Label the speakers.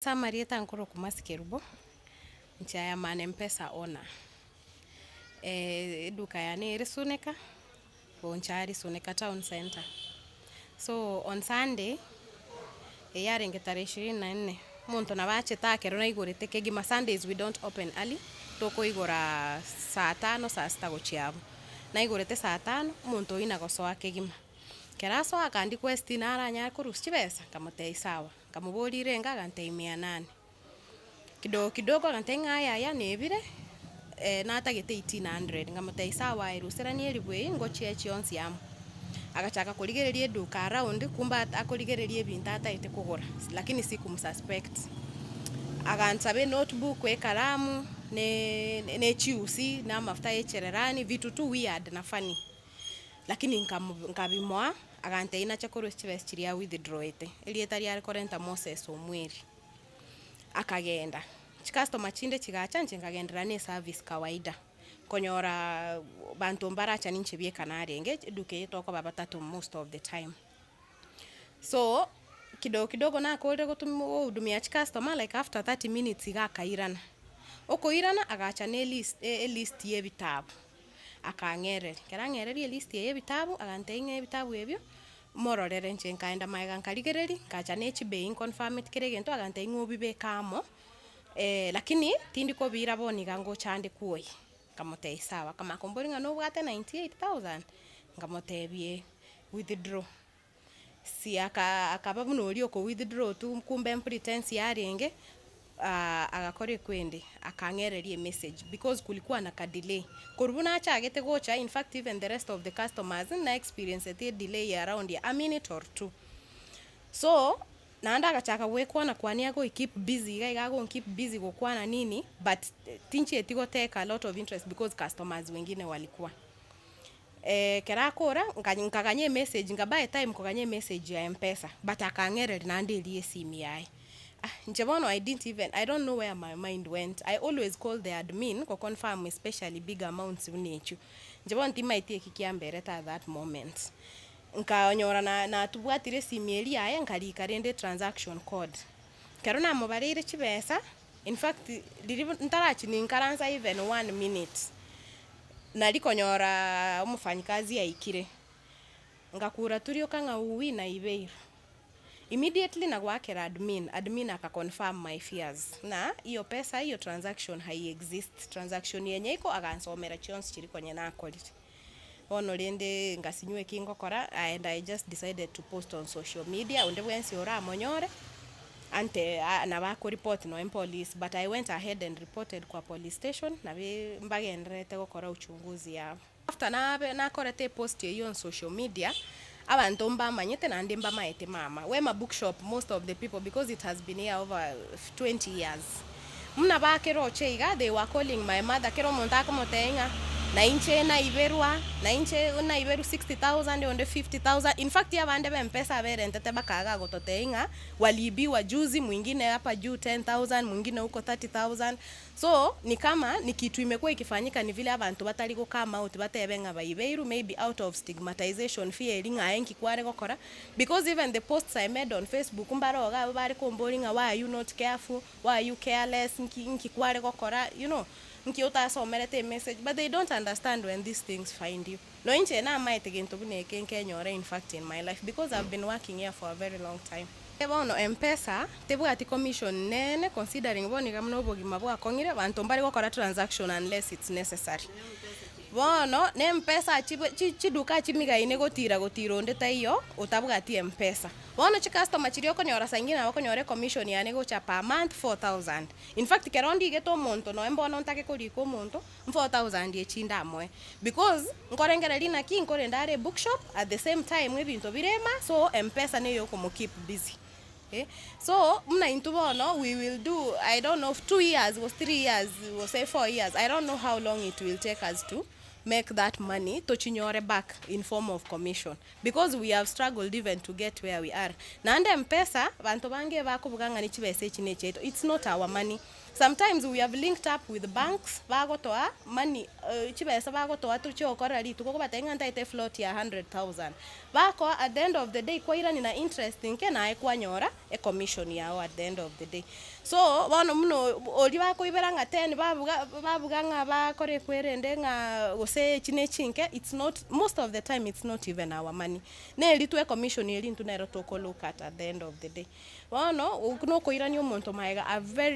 Speaker 1: Ase amarieta nkorokwa Mercy Kerubo, inche I am an Mpesa owner. Eduka yane ere Suneka, Bonchari Suneka town centre. So on Sunday, eyarenge tarehe ishirini na nne, omonto nabo achete ekero naigorete kegima, Sundays we don't open early, tokoigora saa tano, saa sita gochia abwo. Naigorete saa tano, omonto oyio nagosoa kegima. Ekero asoa akandi request naranyare korusia chibesa, nkamotebia sawa. Nkamoboria irenga agantebia mia nane. Kidogo kidogo agantebia ng'a yaya nebire natagete 1800, nkamotebia sawa aye ruserania eribu eye ngochie chionsi amo. Agachaka korigereria eduka around kumbe akorigereria ebinto atagete kogora lakini sikumsuspect. Agansaba enotebook, ekaramu, ne echiusi, na amafuta ya echererani, vitu tu weird na funny. Lakini nkabimoa, agantebia nache korwa ase chibesa chiria awithdrawete, erieta riare korenta Moses Omweri. Akagenda, chicustomer chinde chigacha inche nkagenderera na eservice kawaida, nkonyoraa banto mbaracha ninche bieka narenge, eduka eye tokoba batato most of the time. So, kidogo kidogo nakorire gotuma gohudumia chicustomer like after 30 minutes iga akairana, okoirana agacha na elist elist ya ebitabu. Akang'ereria, ekero ang'ereria elist eye y'ebitabu, agantebia ng'a ebitabu ebio, mororere inche nkaenda magega nkarigereria, nkacha ne chibei nconfirmeti kera egento, agantebia ng'a obibeke amo, lakini tindi kobiira bono iga ngocha ande kwoyia. Nkamotebia sawa, akamanya komboria ng'a nobwate 98,000? Nkamotebia eh, withdraw. Si aka akaba buna oria oko withdraw tu kumbe mpretence yarenge, agakora ekwende, akang'ereria emessage because kulikuwa na kadelay. Korwa buna achagete gocha in fact even the rest of the customers na experienceti edelay ya around a minute or two. So, naende agachaka goekwana kwania agoi keep busy iga iga ago keep busy gokwana nini, but tinchieti gotake a lot of interest because customers wengine walikuwa. Ekero akora, nkaganya emessage, nkabuy time koganya emessage ya Mpesa, but akang'ereria naende eria esimi yaye. Ah inche bono I didn't even, I don't know where my mind went, I always call the admin go confirm especially big amounts buna echio. Inche bono timaeti eki kiamberete at that moment. Nkanyora na natubwatire esimi eria yaye nkarika rende transaction code. Ekero namobareire chibesa, in fact riria ntarachia ninkaransa even one minute. Nari konyora omofanyikazi aikire, ngakura turioka ng'a uwi naibeirwe. Immediately nagoakera admin, admin aka confirm my fears ng'a hiyo pesa hiyo transaction hai exist, transaction yenye iko agansomera chionsi chiria konya nakorire. Bono rende ngasinywa eki ngokora and I just decided to post on social media onde bwensi oramonyore ante nabo akoreport nonye police but I went ahead and reported kwa police station nabo mbagendererete gokora uchunguzi yabo. After nabe nakorete epost eyio on social media, abanto mbamanyete naende mbamaete mama, Wema bookshop most of the people because it has been here over 20 years. Buna bakeroche iga they were calling my mother kera omonto akomotebia ng'a na inche naiberwa, na inche naiberwa 60,000 onde 50,000 in fact abande ba mpesa aberentete bakaga gototebia ng'a waliibiwa juzi mwingine hapa juu 10,000 mwingine huko 30,000 so ni kama ni kitu imekuwa ikifanyika ni vile abanto batari go come out batebe ng'a baibeirwe maybe out of stigmatization fear eria ng'a aye nki kware gokora because even the posts I made on Facebook mbare iga abwo bare komboria ng'a why are you not careful, why are you careless, nki nki kware gokora you know, nki otasomerete emessage but they don't understand when these things find you. Nonya inche namaete gento buna eke nkenyora in fact in my life because I've been working here for a very long time. Bono Mpesa tebwati commission nene considering bono iga buna obogima bwakong'ire abanto mbare gokora transaction unless it's necessary. Bono ne Mpesa chibe chiduka chimigaine gotira gotira onde taiyo otabwati Mpesa. Bono chicustomer chiria okonyora saa ingine nabo okonyora ecommission yane egocha per month 4000. In fact kero ndigete omonto nonya mbono ntake korika omonto, 4000 echi ndamoe because nkorengereria naki nkorenda are ebookshop at the same time ebinto bire ema so mpesa neye okomo keep busy eh. So buna intwe bono we will do I don't know 2 years gose 3 years gose 4 years I don't know how long it will take us to make that money tochinyore back in form of commission because we have struggled even to get where we are. Naende mpesa banto bange bakobuga ng'a ne chibesa echi ne echiaito it's not our money. Sometimes we have linked up with banks, bagotoa money, chibesa bagotoa tochia gokorera rituko okobatebia ng'a ntaete efloat ya 100,000. Bakoa at the end of the day kwairania na interest nke naye kwanyora ecommission yago at the end of the day. So, bono buna oria bakoibera ng'a ten babuga babuga ng'a bakore ekwerende ng'a gose echi na echinke, it's not most of the time it's not even our money. Neri twe ecommission eria intwe nero toko look at at the end of the day. Bono, okwo nokoirania omonto maega a very.